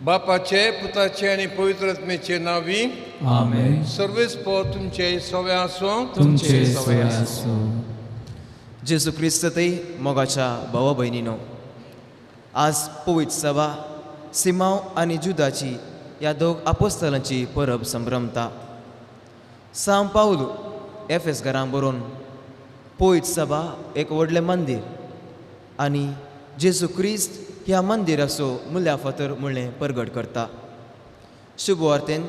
बापाचे पुताचे आनी पवित्र आत्म्याचे नांवी आमेन. सर्वेस्पर तुमचे सवे आसूं. तुमचे सोय आसूं. जेजू क्रिस्ततय मोगाच्या भावा भयणीनो, आज पवित्र सभा सिमांव आनी जुदाची ह्या दोग आपोस्तलांची परब संभ्रमता. सांव पावलू एफेस घरां बरोवन पवित्र सभा एक व्हडलें मंदीर आनी जेजू क्रिस्त ह्या मंदिराचो मुल्या फातर म्हणलें परगट करता. शुभवार्तेन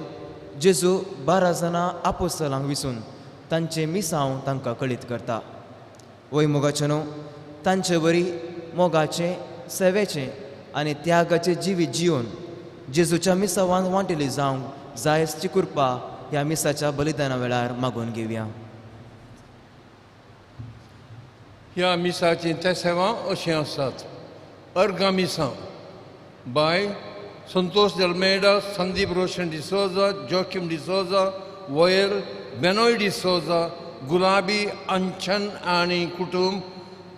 जेजू 12 जाणां आपोस्तलांक विसून तांचें मिसांव तांकां कळीत करता. वय मोगाचें न्हू, तांचे वरी मोगाचें, सेवेचें आनी त्यागाचें जिवीत जिवन जेजूच्या मिसावान वांटेली जावंक जायसची कृपा ह्या मिसाच्या बलिदाना वेळार मागून घेवया. ह्या मिसाची ते सेवा अशीं आसात. अर्घा मिसां बाय संतोष दल्मेडा, संदीप रोशन डिसोजा, जोकीम डिसोजा, वयल बेनोय डिसोजा, गुलाबी अंचन आनी कुटुंब,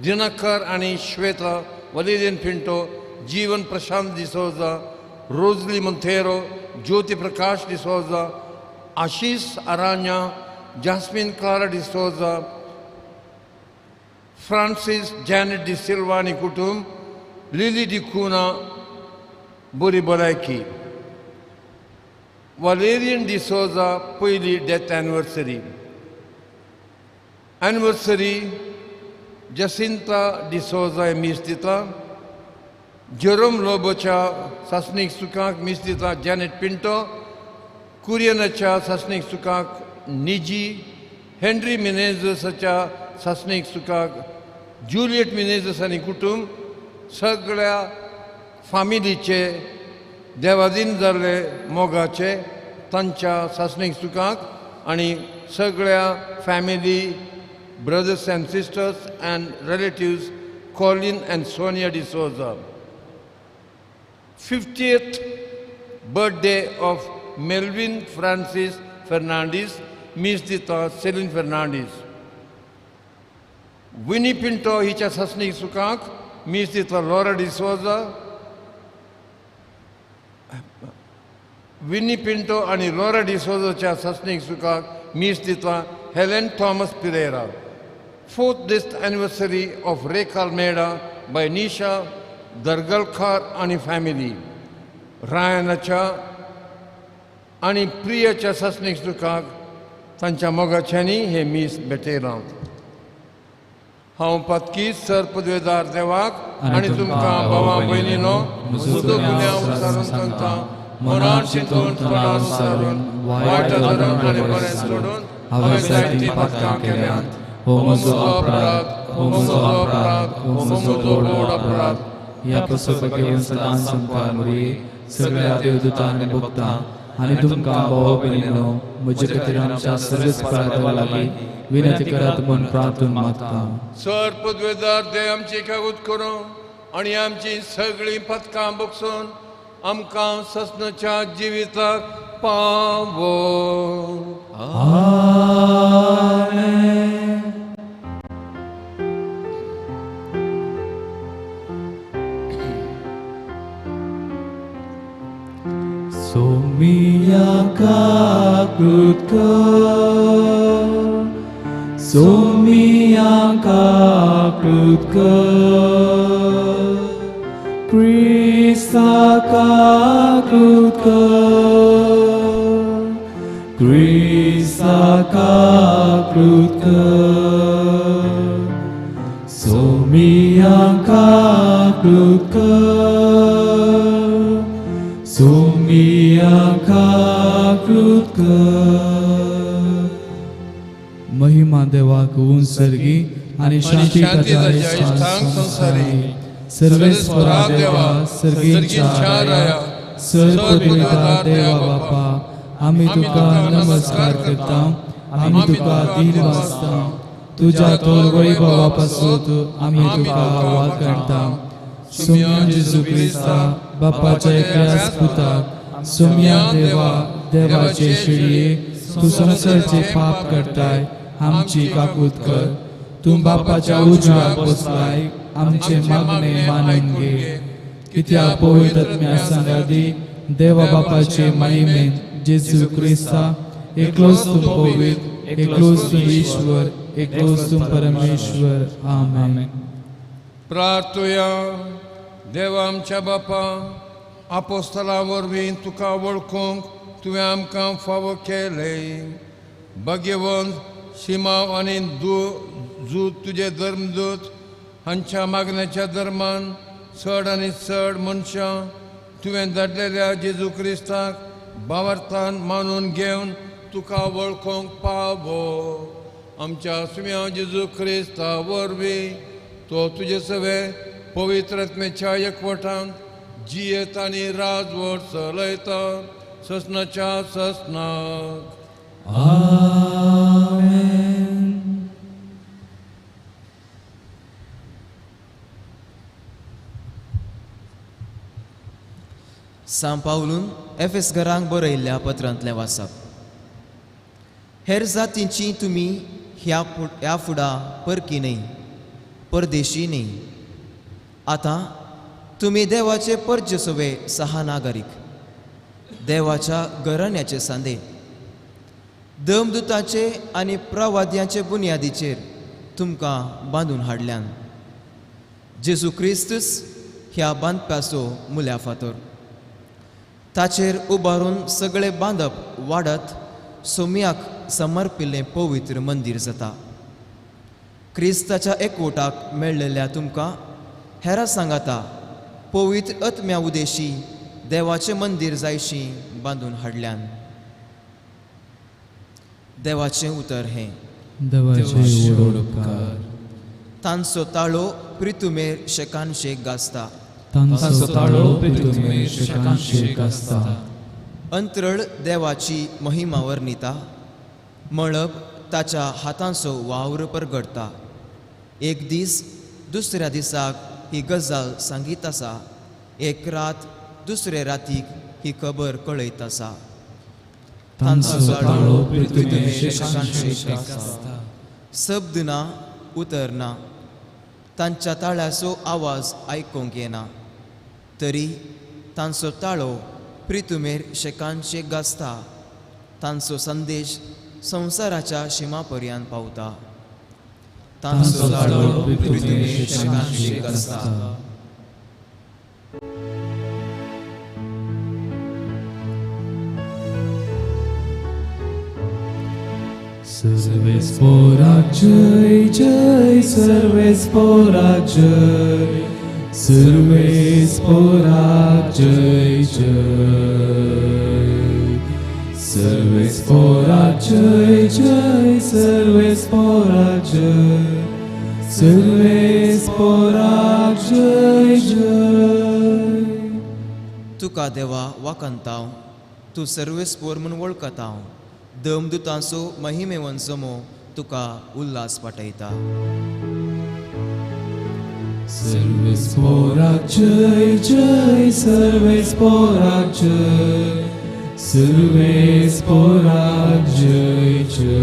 दिनकर आनी Shweta, Valerian Pinto, Jeevan Prashant D'Souza, Rosalie Monteiro, Jyoti Prakash D'Souza, Ashish Aranya, Jasmine Clara D'Souza, Francis Janet D'Silva आनी कुटुंब, लिली डिकुना बरी भलायकी. वालेरियन डिसोजा पयली death anniversary. Anniversary Jacinta D'Souza मीस दिता. जेरोम लोबोच्या सासणीक सुखाक मीस दिता जॅनेट पिंटो. कुरियनाच्या सासणीक सुखाक निजी. हेनरी मिनेजसाच्या सासणीक सुखाक जुलियट मिनेजस आनी कुटुंब. सगळ्या फामिलीचे देवादीन जाल्ले मोगाचे तांच्या सासणीक सुखाक आनी सगळ्या family brothers and sisters and relatives Colin and Sonia D'Souza. 50th birthday of Melvin Francis Fernandes, मीस दिता सेलीन फर्नांडीस. विनी पिंटो हिच्या सासणीक सुखाक मीस दिता लॉरा डिसोजा. विनी पिंटो आनी लॉरा डिसोजाच्या सासणीक सुखाक मीस दिता Helen Thomas Pereira. 4th death anniversary of Rekha Almeida by Nisha Dargalkar आनी family. रायनाच्या आनी प्रियाच्या सासणीक सुखाक तांच्या मोगाच्यांनी हे मीस भेटयलां. हांव पातकी सर पदवेदार देवाक आनी तुमकां भावा भयणीनो म्हजो गुन्यांव विचारून सांगता. मनान चिंतून तोंडान सारून वायट धरून आनी बरें सोडून हांवें जायतीं पातकां केल्यांत. हो म्हजो अपराध, हो म्हजो अपराध, हो म्हजो व्हड अपराध. ह्या प्रसंगाक घेवन सदांच संपार मुरी सगळ्या देवदूतांनी आनी भक्तां आनी तुमकां भाव भयणीनो म्हजे खातीर आमच्या सर्वेस्परा देवा लागीं विनंती करात म्हूण प्रार्थून मागता. सर पदवेदार देव आमची कागूत करूं आनी आमची सगळीं पथकां बगसून आमकां ससनाच्या जिविताक पावो. आमेन. सोमिया काकृत कर, सोमिया काकृत कर, क्रिस्ता काकृत कर, क्रिस्ता काकृत कर, सोमिया काकृत कर, सोमिया काकृत कर. महिमा देवाक उंच सर्गी आणि शांती शांती ताच्या ताच्या इश्टांक इश्टांक संसारी. संसारी. सर्वेस्परा देवा, सर्गींच्या राया, सर पदवीदार देवा बापा, आमी तुका नमस्कार करता, आमी तुका दीन वाचता. तुज्या थोर वैभवा पासून आमी तुका वाखाणता. सुम्या जेजू क्रिस्ता, बापाच्या एकल्याच पुताक, सुम्या देवा, देवाचे शिडये, तूं संवसारचे पाप करताय, आमची काकूत कर. तूं बापाच्या उजव्याक बसलाय, आमचे मागणे मानून घे. कित्याक पवित्र आत्म्या सांगाती देवा बापाचे महिमेन जेजू क्रिस्ता एकलोच तूं पवित्र, एकलोच तूं ईश्वर, एकलोच तूं परमेश्वर. आमेन. प्रार्थुया. देवा आमच्या बापा, आपोस्तला वरवीं तुका वळखूंक तुवें आमकां फावो केलें. भाग्यवंत सिमांव आनी जूत तुजे धर्मदूत हांच्या मागण्याच्या धर्मान चड आनी चड मनशां तुवें धाडलेल्या जेजू क्रिस्ताक बावर्थान मानून घेवन तुका वळखूंक पावो. आमच्या सुम्या जेजू क्रिस्ता वरवीं तो तुजे सवे पवित्र आत्म्याच्या एकवटान जियेत आनी राजवट चलयता ससनाच्या ससनाक. आमेन. सांव पावलून एफएस घरांक बरयल्ल्या पत्रांतलें वाचप. हेर जातींची तुमी ह्या फुडा परकी न्हय, परदेशी न्हय. आतां तुमी देवाचे परजसवे सहा नागरीक, देवाच्या घराण्याचे सांदे, दमदुताचे आनी प्रवाद्यांचे बुन्यादीचेर तुमकां बांदून हाडल्यान. जेजू क्रिस्तूस ह्या बांदप्याचो मुल्या फातर, ताचेर उबारून सगळे बांदप वाडत सोम्याक समर्पिल्लें पवित्र मंदीर जाता. क्रिस्ताच्या एकवटाक मेळ्ळेल्या तुमकां हेरा सांगाता पवित्र आत्म्या उदेशी देवाचें मंदीर जायशी बांदून हाडल्यान. देवाचें उतर हें. देवाचे व्हड उपकार. तांचो ताळो प्रितुमेर शेकान शेक गाजता. तांचो ताळो प्रितुमेर शेकान शेक गाजता. अंत्रळ देवाची महिमा वर्णिता, मळब ताच्या हातांचो वावर परगडता. एक दीस दुसऱ्या दिसाक ही गजाल सांगीत आसा, एक रात दुसरे रातीक ही खबर कळयत आसा. तांचो ताळो प्रितुमेर शेकान शेक गाजता. शब्द ना, उतर ना, तांच्या ताळ्याचो आवाज आयकूंक येना, तरी तांचो ताळो प्रितुमेर शेकान शेक गाजता. तांचो संदेश संवसाराच्या शिमा पर्यंत पावता. तांचो ताळो प्रितुमेर शेकान शेक गाजता. सर्वेस पोराक जय जय, सर्वेस पोराक जय, सर्वेस पोराक जय जय, सर्वेस पोराक जय जय, सर्वेस पोराक जय, सर्वेस पोराक जय जय. तुका देवा वाकंताव, तूं सर्वेस पोर म्हूण वळखताव. दमदुतांचो महिमेवन जमो तुका उल्हास पाठयता. सर्वेस पोराक जय जय, सर्वेस पोराक जय, सर्वेस पोराक जय जय,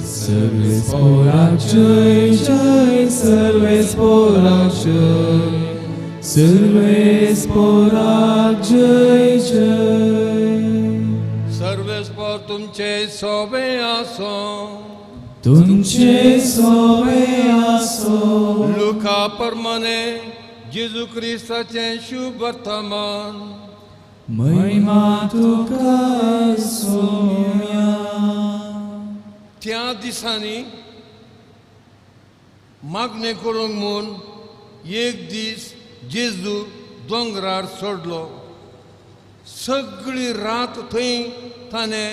सर्वेस पोराक जय जय, सर्वेस पोराक जय, सर्वेस पोराक जय जय. सर्वेस पोर तुमचे सोबे आसो, तुमचे सोबे आसो. लुका परमाने जेजू क्रिस्ताचें शुभ वर्तमान. महिमा तुका सोम्या. त्या दिसांनी मागणें करूंक म्हूण एक दीस जेजू दोंगरार सोडलो. सगळी रात थंय ताणें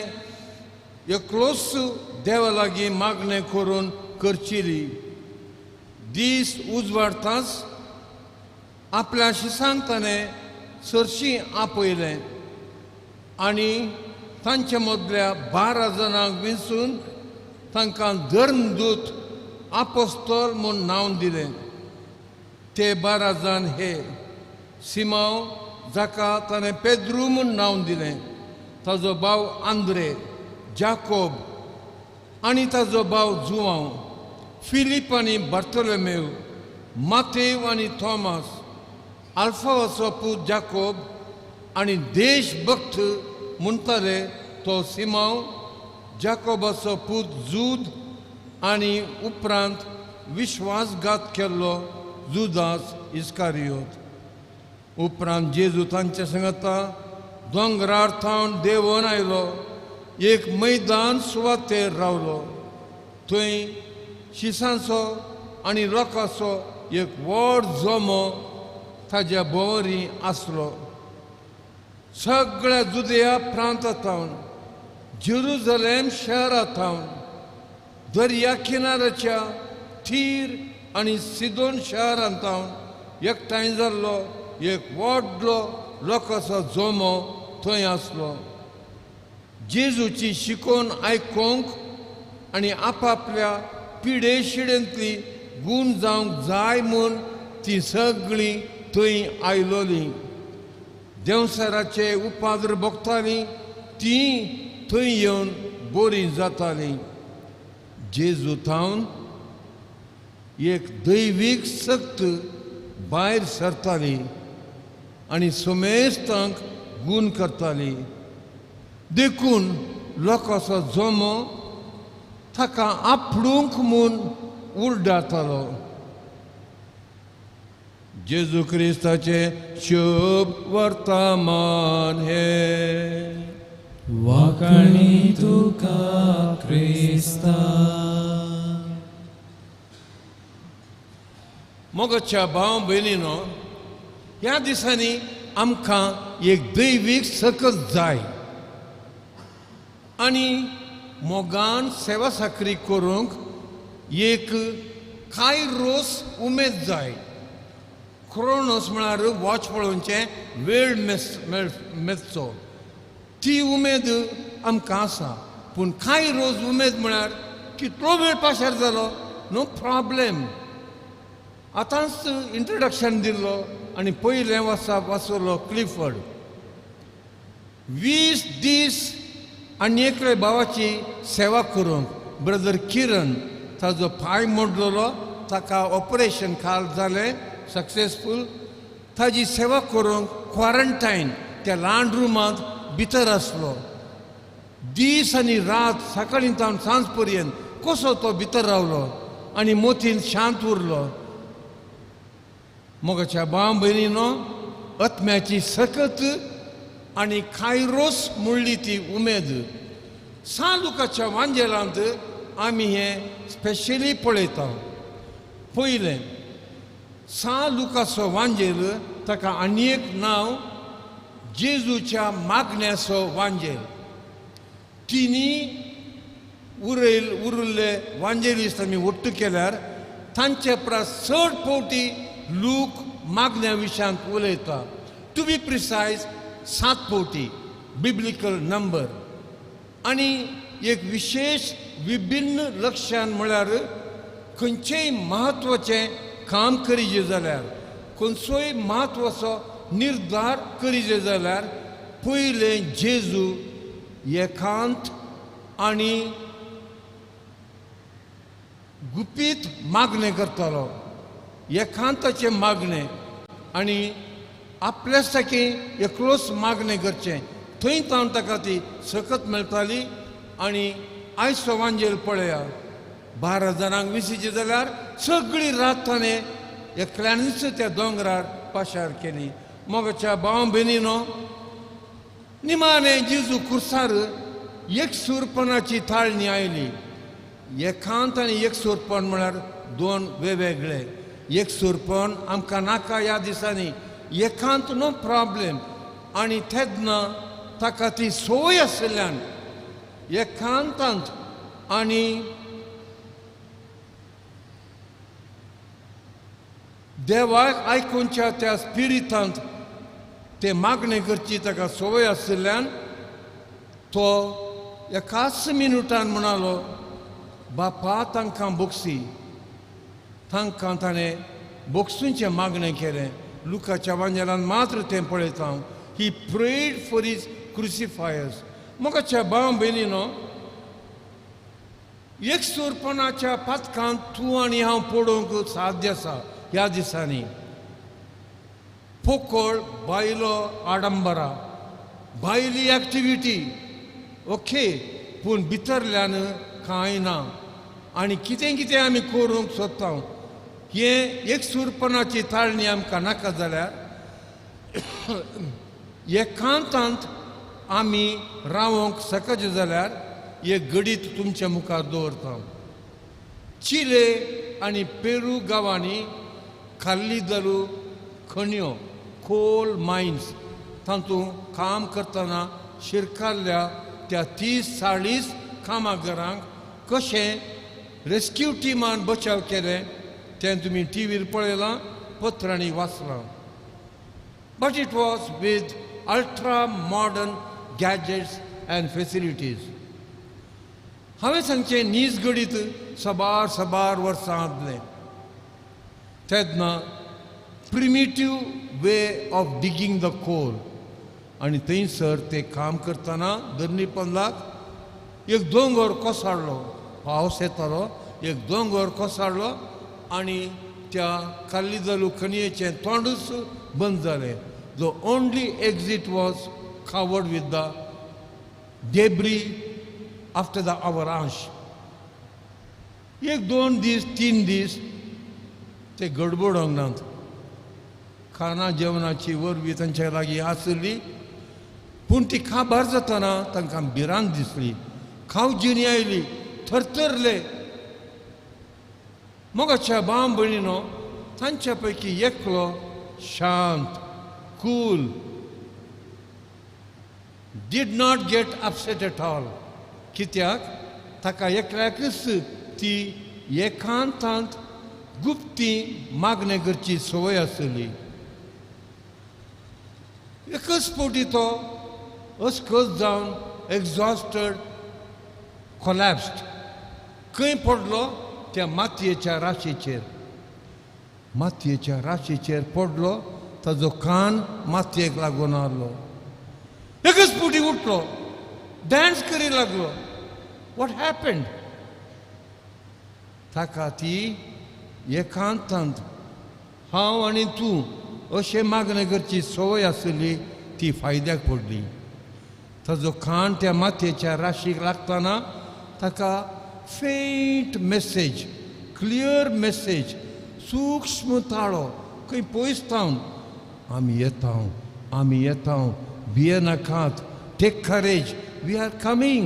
एकलोच देवा लागीं मागणें करून करचिली. दीस उजवाडताच आपल्या शिसांक ताणें सरशीं आपयलें आनी तांचे मदल्या 12 जाणांक विंचून तांकां धर्मदूत आपोस्तोल म्हूण नांव दिलें. ते 12 जाण हे: सिमांव जाका ताणें पेद्रू म्हूण नांव दिलें, ताजो भाव आंद्रे, जाकोब आनी ताजो भाव जुवांव, फिलीप आनी बार्तोलोमेव, मातेव आनी थॉमस, आल्फावाचो पूत जाकोब आनी देशभक्त म्हणटाले तो सिमांव, जाकोबाचो पूत जूद आनी उपरांत विश्वासघात केल्लो जुदास इस्कारियोत. उपरांत जेजू तांच्या सांगाता दोंगरार थावन देंवोन आयलो, एक मैदान सुवातेर रावलो. थंय शिसांचो आनी लोकांचो एक व्हड जमो ताज्या भोंवरी आसलो. सगळ्या जुदया प्रांता थावन, जेरुजलेम शहरा थावन, दर्या किनाऱ्याच्या थीर आनी सिदोन शहरांत थावन एकठांय जाल्लो एक व्हडलो लोकांचो जमो थंय आसलो. जेजूची शिकोवन आयकूंक आनी आपापल्या पिडे शिडेंतली गूण जावंक जाय म्हूण ती सगळीं थंय आयलोलीं. देंवसाराचे उपाद्र भोगतालीं तीं थंय येवन बरीं जातालीं. जेजू थावन एक दैवीक शक्त भायर सरताली आनी समेस्तांक गूण करताली. देखून लोकांचो जमो ताका आपडूंक म्हूण उरडातालो. जेजू क्रिस्ताचें शुभ वर्तमान हें. वाखाणी तुका क्रिस्ता. मोगाच्या भाव भयणीनो, ह्या दिसांनी आमकां एक दैवीक सकत जाय आनी मोगान सेवा साकरी करूंक एक कांय रोस उमेद जाय. क्रोनोस म्हळ्यार वॉच पळोवचें वेळ मेजचो, ती उमेद आमकां आसा. पूण कांय रोज उमेद म्हळ्यार कितलो वेळ पाशार जालो नो प्रॉब्लेम. आतांच इंट्रोडक्शन दिल्लो आनी पयलें वर्सा वाचलो क्लिफर्ड 20 दीस आनी एकले भावाची सेवा करूंक ब्रदर किरण ताजो पांय मोडलेलो, ताका ऑपरेशन काल जालें सक्सेसफूल. ताजी सेवा करूंक क्वॉरंटायन त्या ल्हान रुमांत भितर आसलो. दीस आनी रात सकाळीं तावन सांज पर्यंत कसो तो भितर रावलो आनी मोतीन शांत उरलो. मोगाच्या भाव भयणीनो, आत्म्याची सकत आनी कायरोस म्हणली ती उमेद सान लुकाच्या वांजेलांत आमी हें स्पेशली पळयता. पयलें सान लुकाचो वांजेल ताका आनी एक नांव जेजूच्या मागण्याचो वांजेल. तिनी उरिल्ले वांजेलिस्त आमी ಒಟ್ಟು केल्यार तांचे परस चड फावटी लूक मागण्या विशयांत उलयता. टू बी प्रिसायज 7 फावटी बिब्लिकल नंबर. आनी एक विशेश विभिन्न लक्षान म्हळ्यार खंयचेय म्हत्वाचें काम करीजे जाल्यार, खंयचोय म्हत्वाचो निर्धार करीजे जाल्यार पयलें जेजू एकांत आनी गुपीत मागणें करतालो. एकांताचें मागणें आनी आपल्या सारकें एकलोच मागणें करचें, थंय तावन ताका ती सकत मेळटाली. आनी आयज वांजेल पळया 12 जाणांक विसीचे जाल्यार सगळी रात ताणें एकल्यानूच त्या दोंगरार पाशार केली. मोगाच्या भाव भयणीनो, निमाणें जेजू कुर्सार एकसूरपणाची ताळणी आयली. एकांत आनी एकसूरपण म्हळ्यार दोन वेगवेगळे. एकसूरपण आमकां नाका ह्या दिसांनी, एकांत नो प्रॉब्लेम. आनी तेन्ना ताका ती संवय आशिल्ल्यान एकांतांत आनी देवाक आयकुच्या त्या स्पिरितांत ते मागणें करची ताका संवय आशिल्ल्यान तो एकाच मिनुटान म्हणालो, बापा तांकां बोगसी. तांकां ताणें बोगसूंचें मागणें केलें. लुकाच्या वांजेलान मात्र तें पळयता हांव. He prayed for his crucifiers. मोगाच्या भाव भयणीनो, एकसूरपणाच्या पातकांत तूं आनी हांव पडोवंक साध्य आसा ह्या दिसांनी. पोकळ बायलो आडंबरा, भायली एक्टिविटी ओके, पूण भितरल्यान कांय ना. आनी कितें कितें आमी करूंक सोदता. हें एकसूरपणाची ताळणी आमकां नाका जाल्यार एकांतांत आमी रावंक शकचे जाल्यार एक गणीत तुमच्या मुखार दवरता. चिले आनी पेरू गांवांनी खाल्ली दरू खणयो, कोल मायन्स, तातूंत काम करतना शिरकाल्ल्या त्या 30-40 कामागरांक कशें रेस्क्यू टिमान बचाव केलें तें तुमी टीव्हीर पळयलां, पत्रांनी वाचलां. But it was with ultra modern gadgets and facilities. हांवें सांगचें नीज गणीत सबार सबार वर्सां आदलें. तेन्ना primitive way of digging the coal, आनी थंयसर ते काम करतना धरणी पंदाक एक दोंगर कोसळ्ळो, पावस येतालो, एक दोंगर कोसळ्ळो आनी त्या काल्लिदलू खणयेचें तोंडूच बंद जालें. The only exit was covered with the debris after the avalanche. एक 2 दीस 3 दीस ते गडबडोंक नात. खाना जेवणाची वरवीं तांच्या लागीं आसली, पूण ती काबार जातना तांकां भिरांत दिसली, खावजिणी आयली, थरथरले. मोगाच्या भाव भयणीनो, तांच्या पैकी एकलो शांत, cool, did not get upset at all. कित्याक ताका एकल्याकच ती एकांतांत गुप्ती मागणें करची संवय आसली. एकच फावटी तो अस्कस जावन एक्झॉस्टेड, कोलॅप्स्ड, खंय पडलो त्या मातयेच्या राशीचेर. मातयेच्या राशीचेर पडलो, ताजो कान मातयेक लागून आहलो. एकच फावटी उठलो, डांस करी लागलो. What happened? ताका ती एकांतांत हांव आनी तूं अशें मागणें करची संवय आसली, ती फायद्याक पडली. ताजो कान त्या मातयेच्या राशीक लागतना ताका फेंट मेसेज, क्लियर मेसेज, सूक्ष्म ताळो खंय पयस थावन, आमी येता, आमी येता, भियेनाकात, take courage, we are coming.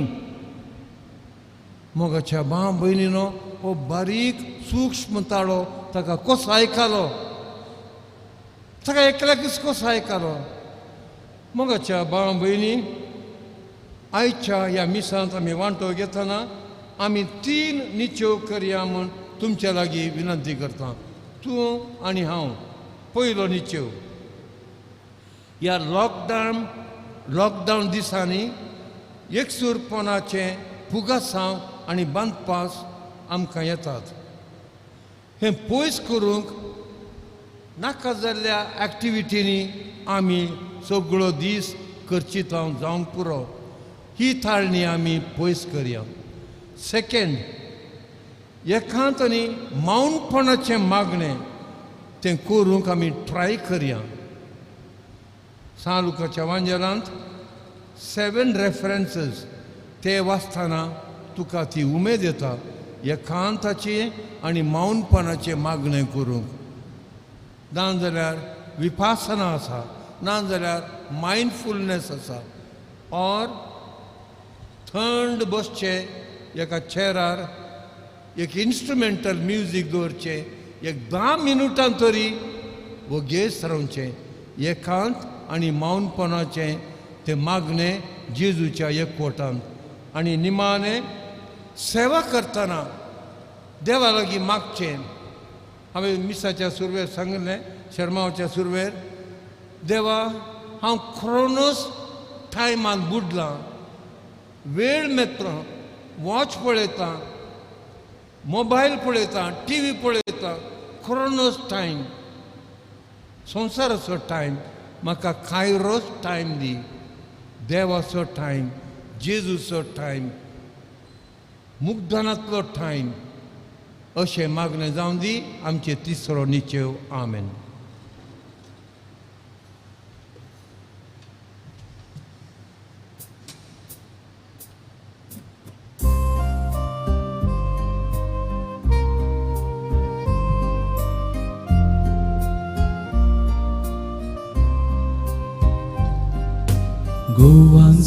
मोगाच्या भाव भयणीनो, हो बारीक सूक्ष्म ताळो ताका कसो आयकलो, ताका एकल्याकच कसो आयकलो. मोगाच्या भाव भयणी, आयच्या ह्या मिसांत आमी वांटो घेतना आमी 3 निचेव करया म्हूण तुमच्या लागीं विनंती करता, तूं आनी हांव. पयलो निचेव, ह्या लॉकडावन दिसांनी एकसूरपणाचें फुगासांव आनी बांदपास आमकां येतात. हें पयस करूंक नाका जाल्ल्या एक्टिविटींनी आमी सगळो दीस करचीत जावंक पुरो. ही ताळणी आमी पयस करया. सेकेंड, एकांत आनी मौनपणाचें मागणें तें करूंक आमी ट्राय करया. सांत लुकाच्या वांजेलांत 7 रेफरन्सीस ते वाचतना तुका ती उमेद येता एकांताची आनी मौनपणाचें मागणें करूंक. ना जाल्यार विपासना आसा, ना जाल्यार मायंडफुलनेस आसा, ऑर थंड बसचें एका चेरार, एक इन्स्ट्रुमेंटल म्युजीक दवरचें, एक 10 मिनुटां तरी वोगेच रावचें. एकांत आनी मौनपणाचें तें मागणें जेजूच्या एकवटान. आनी निमाणें सेवा करतना देवा लागीं मागचें. हांवें मिसाच्या सुरवेर सांगिल्लें, शर्माच्या सुरवेर, देवा हांव क्रोनोस टायमान बुडलां, वेळ मेळटा, वॉच पळयता, मोबायल पळयता, टी व्ही पळयता, क्रोनोस टायम, संवसाराचो टायम, म्हाका कायरोस टायम दी, देवाचो टायम, जेजूचो टायम, मुग्धनांतलो टायम. अशें मागणें जावन दी आमचें तिसरो निचेव. आमेन.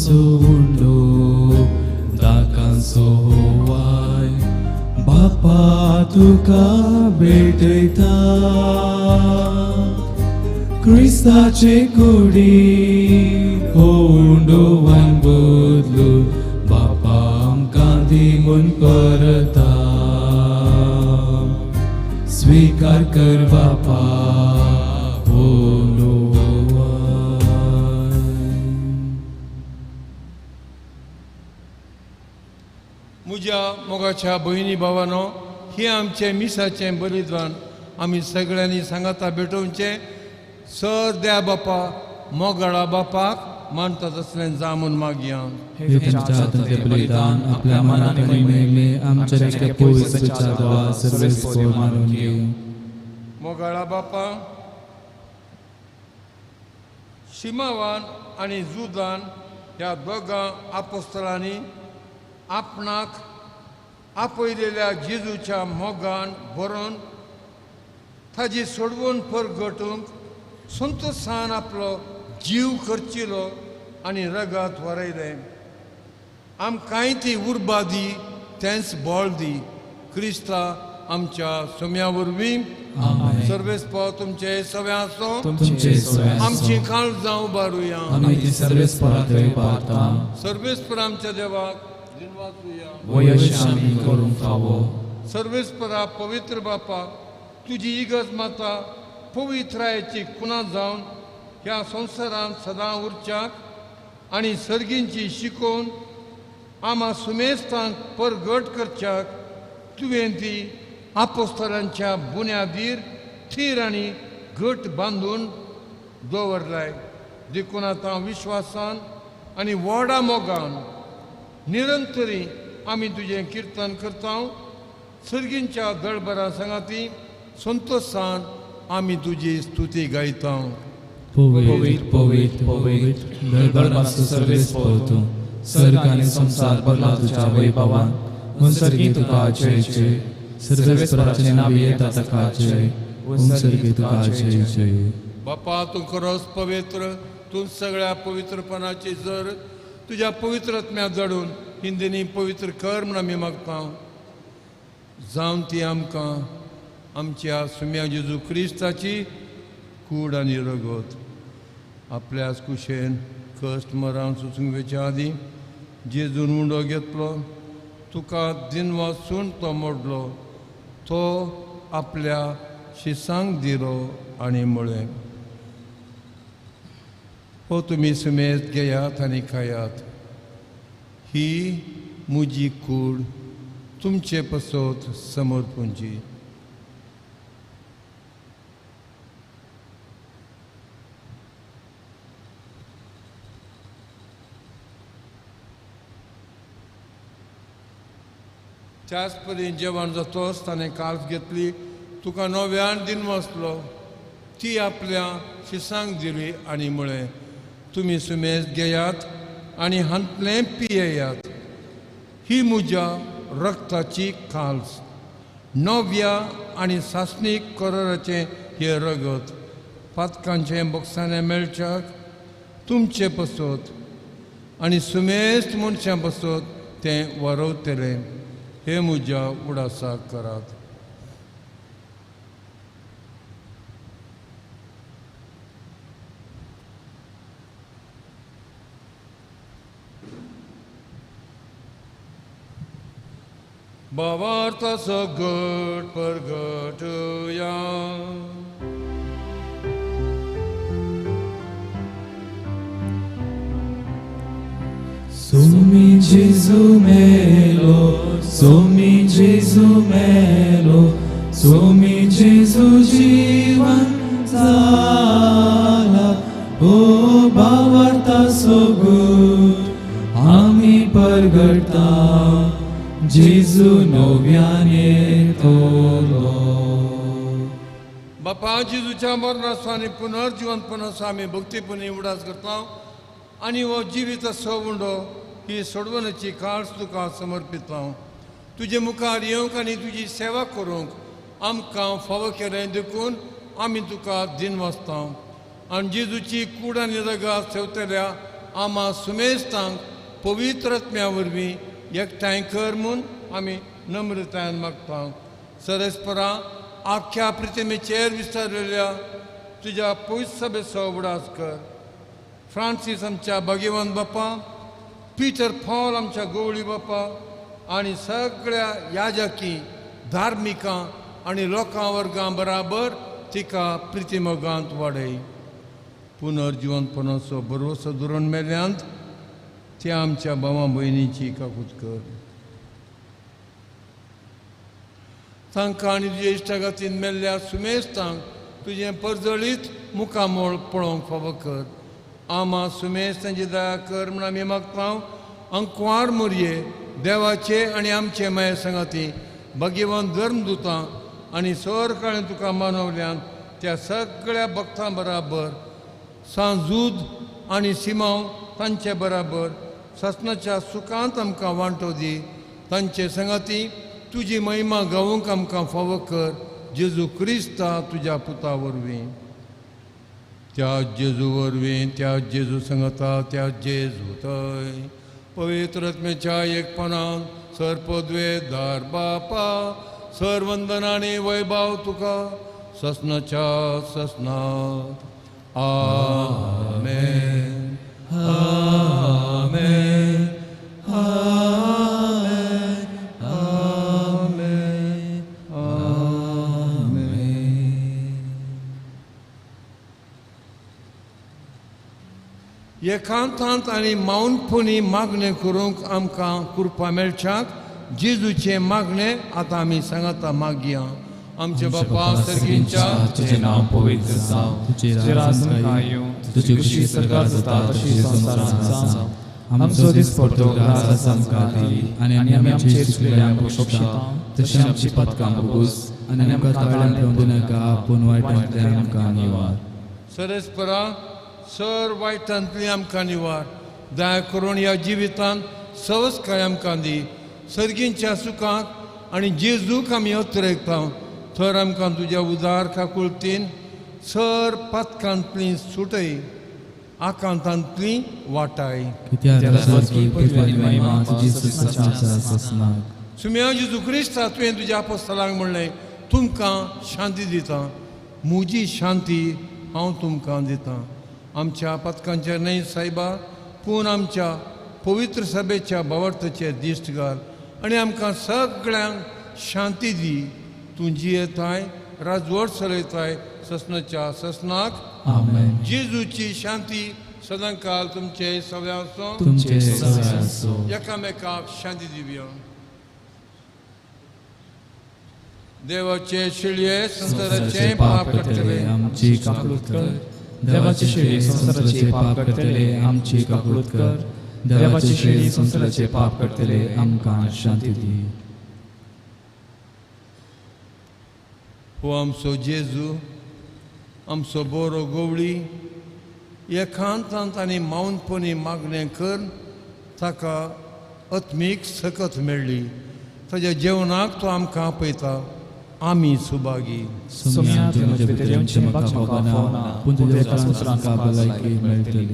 दाकांचो उंडो दाकांचो होवाय बापा तुका भेटयता क्रिस्ताचे कुडी हो उंडो वायन बदलू बापा आमकां दी म्हूण परता स्वीकार कर बापा हो वायन. म्हज्या मोगाच्या भयणी भावानो, हें आमचें मिसाचें बलिदान आमी सगळ्यांनी सांगाता भेटोवचें. सर द्या बापा मोगाळा बापाक मानता तसलें जामून मागया. हे तुमच्या हातांतले बलिदान आपल्या मनात आणि मेळले आमच्या रेख्या पवित्रच्या देवा सर्वेस्पोर मानून घेऊ. मोगाळा बापा, शिमावान आनी जुदान ह्या दोगां आपोस्तलांनी आपणाक आपयलेल्या जेजूच्या मोगान भरोन ताजी सोडवून परगटूंक संतोसान आपलो जीव खर्चिलो आनी रगत वरयलें. आमकांय ती उर्बा दी, तेंच बळ दी, क्रिस्ता आमच्या सोम्या वरवीं. आमेन. सर्वेस्पोर तुमचे सगळे आसो. तुमचे सगळे आसो. आमची काळ जावं बारुया. आमी ती सर्वेस्पोराक पावता. सर्वेस्पर आमच्या देवाक दिनवासुया. वयश आमी करूंक फावो. सर्वेस्परा पवित्र बापा, तुजी इगर्ज माता पवित्रायेची खुणा जावन ह्या संवसारांत सदां उरच्याक आनी सर्गींची शिकोवन आमा सुमेस्तांक परगट करच्याक तुवें ती आपोस्तलांच्या बुन्यादीर थीर आनी घट बांदून दवरलाय. देखून आतां विश्वासान आनी व्हडा मोगान निरंतरी आमी तुजें किर्तन करता. सर्गींच्या दळबरा सांगाती संतोषान आमी तुजी स्तुती गायता. पवित्र पवित्र पवित्र दरबाराचो सर्वेस्पोर तूं, सर्ग आनी संवसार भरला तुज्या वैभवान. उंसर्गी तुका जय जय. सर्वेस्पराचें नांव येता ताका जय. उंसर्गी तुका जय जय. बापा, तूं खरोच पवित्र, तूं सगळ्या पवित्रपणाची जर तुज्या पवित्र आत्म्या जडून हिंदींनी पवित्र कर म्हूण आमी मागता. जावन ती आमकां आमच्या सुम्या जेजू क्रिस्ताची कूड आनी रगत. आपल्याच कुशेन कश्ट मरान सुचूंक वेच्या आदीं जेजून उंडो घेतलो, तुका दिनवासून तो मोडलो, तो आपल्या शिसांक दिलो आनी म्हळें, हो तुमी सुमेज घेयात आनी खायात, ही म्हजी कूड तुमचे पसत समर्पूंची. त्याच परी जेवण जातोच ताणें काल्स घेतली, तुका नव्यान दिन वसलो, ती आपल्या शिसांक दिली आनी म्हळें, तुमी सुमेज घेयात आनी हांतलें पियेयात, ही म्हज्या रक्ताची काल्स, नव्या आनी सासणीक कराराचें हें रगत पातकांचें बक्षाणें मेळच्याक तुमचे पसत आनी सुमेस्त मनशां पसत तें वरवतलें. हे म्हज्या उडासाक करात. भावार्थ सगट परगटया. Sumi Gesù melo, Sumi Gesù melo, Sumi Gesù जीवन जाला. ओ भावार्था सोगूट आमी परगटा, जेजू नव्यान येतलो. बापा, जेजूच्या मरणाचो आनी पुनर्जिवनपणाचो आमी भक्तीपणी उडास करता आनी हो जिवीत उंडो ही सोडवण्याची काळस तुका समर्पिता. तुजे मुखार येवंक आनी तुजी सेवा करूंक आमकां फावो केलें देखून आमी तुका दिनवासता. आनी जेजूची कूड आनी रगात सेवतल्या आमा सुमेस्तांक पवित्र आत्म्या वरवीं एकठांय कर म्हूण आमी नम्रतायेन मागता. सरस्परा आख्ख्या पृथ्वीचेर विस्तारलेल्या तुज्या पवित्र सभेचो उगडास कर. फ्रांसीस आमच्या भगवान बापा, पीटर पॉल आमच्या गवळी बापा आनी सगळ्या याजकी धार्मिकां आनी लोकां वर्गां बराबर तिका प्रितिमोगांत वाडय. पुनर्जिवनपणाचो भरवसो धरून मेल्यांत त्या आमच्या भावा भयणीची काकूत कर. तांकां आनी तुज्या इश्टागतीन मेल्ल्या सुमेस्तांक तुजें परजळीत मुखामोळ पळोवंक फावो कर. आमा सुमेस तांची दया कर म्हूण आमी मागता. अंकवार मोरये देवाचे आनी आमचे माये सांगाती भगवान धर्मदुतां आनी सरकाळें तुका मानवल्यान त्या सगळ्या भक्तां बराबर सांजूद आनी सिमांव तांचे बराबर सासणाच्या सुखांत आमकां वांटो दी. तांचे सांगाती तुजी महिमा गावूंक आमकां फावो कर. जेजू क्रिस्ता तुज्या पुता वरवीं. त्या जेजू वरवीं, त्या जेजू सांगता, त्या जेजू थंय पवित्र आत्म्याच्या एकपणान सर्पद्वेदार बापा सर वंदन आनी वैभव तुका ससनाच्या ससनात. आमेन. आमेन. आमेन. आमेन. आमेन. एकांतांत आनी मौनपणी मागणें करूंक आमकां कृपा मेळच्याक जेजूचें मागणें आतां आमी सांगाता मागया. आमचे बापा सर्गींच्या, तुझें नांव पवित्र जावं, तुजें राज येवं, तुजी खुशी सरकार जाता तशी संवसारांत जावं. आमचो दिसपट्टो घास आमकां दी आनी आमी आमचे चुकलेल्यांक बक्षिता तशें आमची पातकां भोगूस आनी आमकां ताळ्यान पेवंक दिनाका, पूण वायटांतल्यान आमकां निवार. सरस्परा सर वायटांतली आमकां निवार. दया करून ह्या जिवितांत सवसकाय आमकां दी. सर्गींच्या सुखाक आनी जेजूक आमी अत्रेकता थर आमकां तुज्या उदार काकुळतीन सर पातकांतली सुटय, आकांतांतली वाटाय. सुम्या जेजू क्रिस्ता तुवें तुज्या आपोस्तलांक म्हणलें, तुमकां शांती दिता, म्हजी शांती हांव तुमकां दिता. आमच्या पातकांचेर न्हय सायबा, पूण आमच्या पवित्र सभेच्या भावार्थाचेर दिश्ट घाल आनी आमकां सगळ्यांक शांती दी. तूं जियेताय, राजवट चलयताय ससनाच्या ससनाक. आमेन. जेजूची शांती सदांकाल तुमचे सगळ्या आसूं. तुमचे सगळे आसूं. एकामेकाक शांती दिवया. देवाचे शिळये संवसाराचे पाप करतले आमची काकूत कर. देवाचे शिळये संवसाराचे पाप करतले आमची काकूत कर. देवाचे शिळये संवसाराचे पाप करतले आमकां शांती दी. हो आमचो जेजू, आमचो बरो गवळी, एकांतांत आनी मौनपणी मागणें कर ताका आत्मीक सकत मेळ्ळी. ताज्या जेवणाक तो आमकां आपयता. आमी सुभागी. सुम्या तुवें म्हजे भितर येवचें म्हाका फावना, पूण तुज्या उतरान म्हाका भलायकी मेळटली.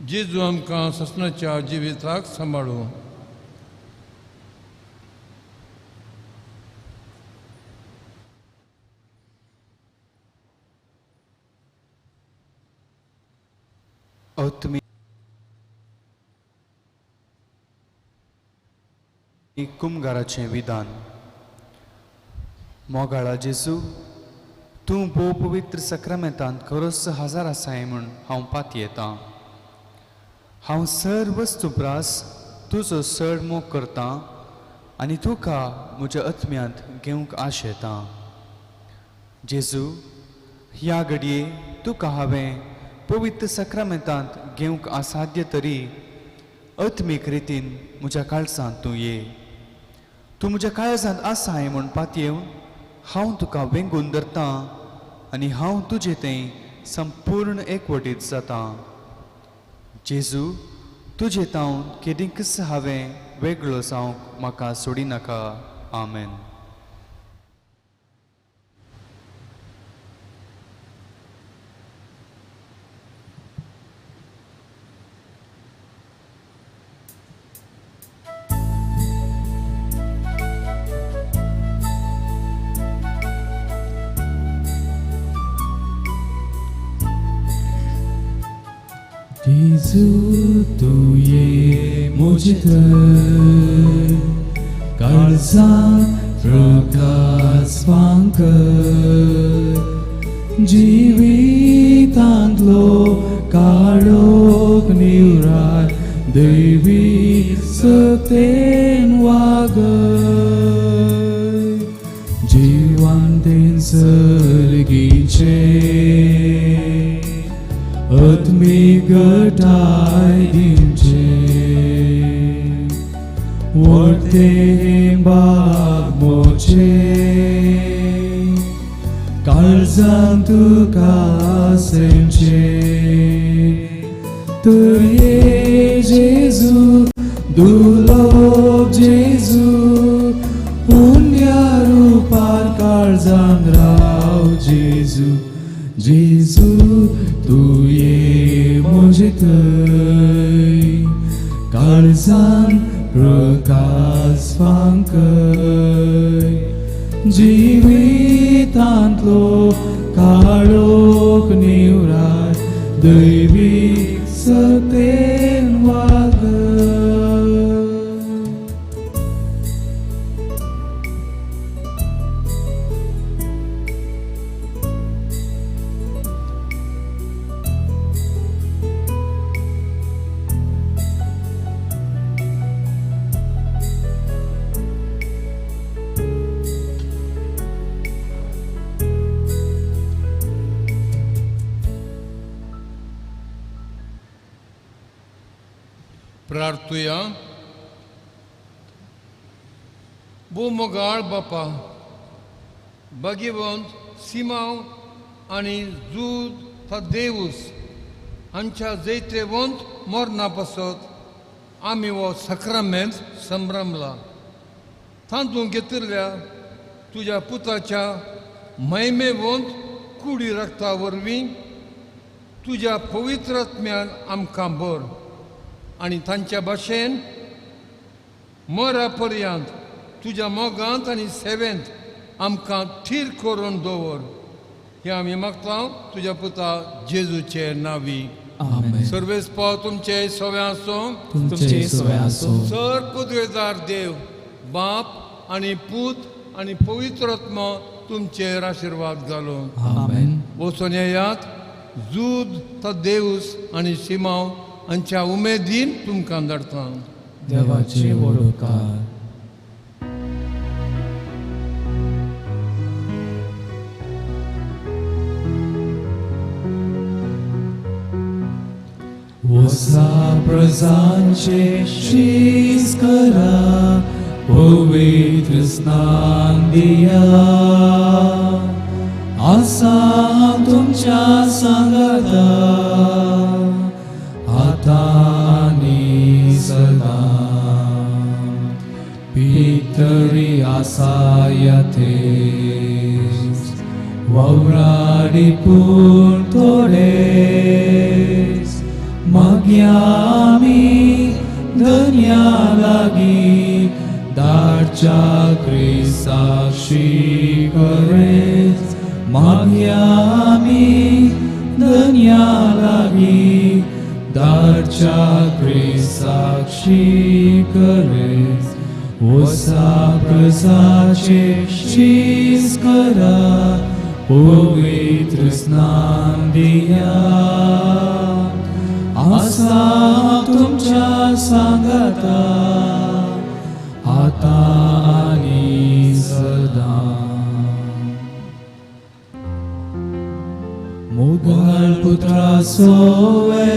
जेजू आमकां ससनाच्या जिविताक सांबाळूं. आत्मीक कुमगाराचें विधान. मोगाळा जेजू, तूं भोव पवित्र सक्रामेंतांत खरोच हजार आसाय म्हूण हांव पातयेतां. हांव सर वस्तू प्रास तुजो चड मोग करतां आनी तुका म्हज्या आत्म्यांत घेवंक आशेतां. जेजू, ह्या घडये तुका हांवें पवित्र सक्रामेंतांत घेवंक असाध्य तरी आत्मीक रितीन म्हज्या काळजांत तूं ये. तूं म्हज्या काळजांत आसाय म्हूण पातयेवन हांव तुका वेंगून धरतां आनी हांव तुजे थंय संपूर्ण एकवटीत जातां. जेजू, तुजे तावन केदींकच हांवें वेगळो जावंक म्हाका सोडिनाका. आमेन. जेजू तुये म्हजे थंय काळजांत प्रकाश फांकय जिवितांतलो काळोख निवराय देवी सतेन वागय जिवांतेन सर्गीचे आत्मीक घटाय दिवचे वरते बाग मोचे काळजांत तुका सेमचे तर ये जेजू दुर्लभ जेजू पुण्य रुपार काळजांत राव जेजू जेजू तुये म्हजे थंय काळजांत प्रकाश फांकय जिवितांतलो काळोख निवराय दैवी सतेन वागय. प्रार्थुया. भोव बापा भगवंत सिमांव आनी जूद तदेवूस हांच्या जैतेवंत मरणा पासत आमी हो सक्रामेंत संभ्रमला. तातूंत घेतिल्ल्या तुज्या पुताच्या महिमेवंत कुडी रक्ता वरवीं तुज्या पवित्र आत्म्यान आमकां भर आनी तांच्या भाशेन मरा पर्यंत तुज्या मोगांत आनी सेवेंत आमकां थीर करून दवर. हें आमी मागता तुज्या पुता जेजूचे नांवी. आमेन. सर्वेस्पाव तुमचे सवे आसूं, तुमचे सवे आसूं. सर पुदवेदार देव बाप आनी पूत आनी पवित्र आत्मो तुमचेर आशिर्वाद घालून. आमेन. वचून येयात. जूद तदेवूस आनी सिमांव हांच्या उमेदीन तुमकां धाडटा. देवाचे व्हड उपकार. वसा प्रजांचे शीस करा पवित्र स्नान दिया आसा तुमच्या सांगाता आता आनी सदां. पितरी आसा यथेच वावराडी पूण थोडेच मागया आमी धन्या लागीं दारच्या क्रिस्ताशी करेच मागया आमी धन्या लागीं दारच्या क्रिस्ताशी करेच. वसा प्रजाचे शीस करा पवित्र स्नान दिया आसा तुमच्या सांगाता आता आनी सदां. मोगाळ पुत्रा सोवे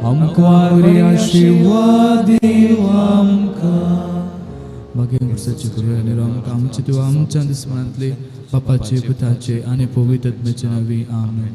आमकां बरी आशिर्वाद दीव आमकां. मागीर वर्साची कृपा आनी आमकां आमचे देव आमच्या दुस्मानांतले बापाचे पुताचे आनी पवित्र आत्म्याचे नांवी. आमेन.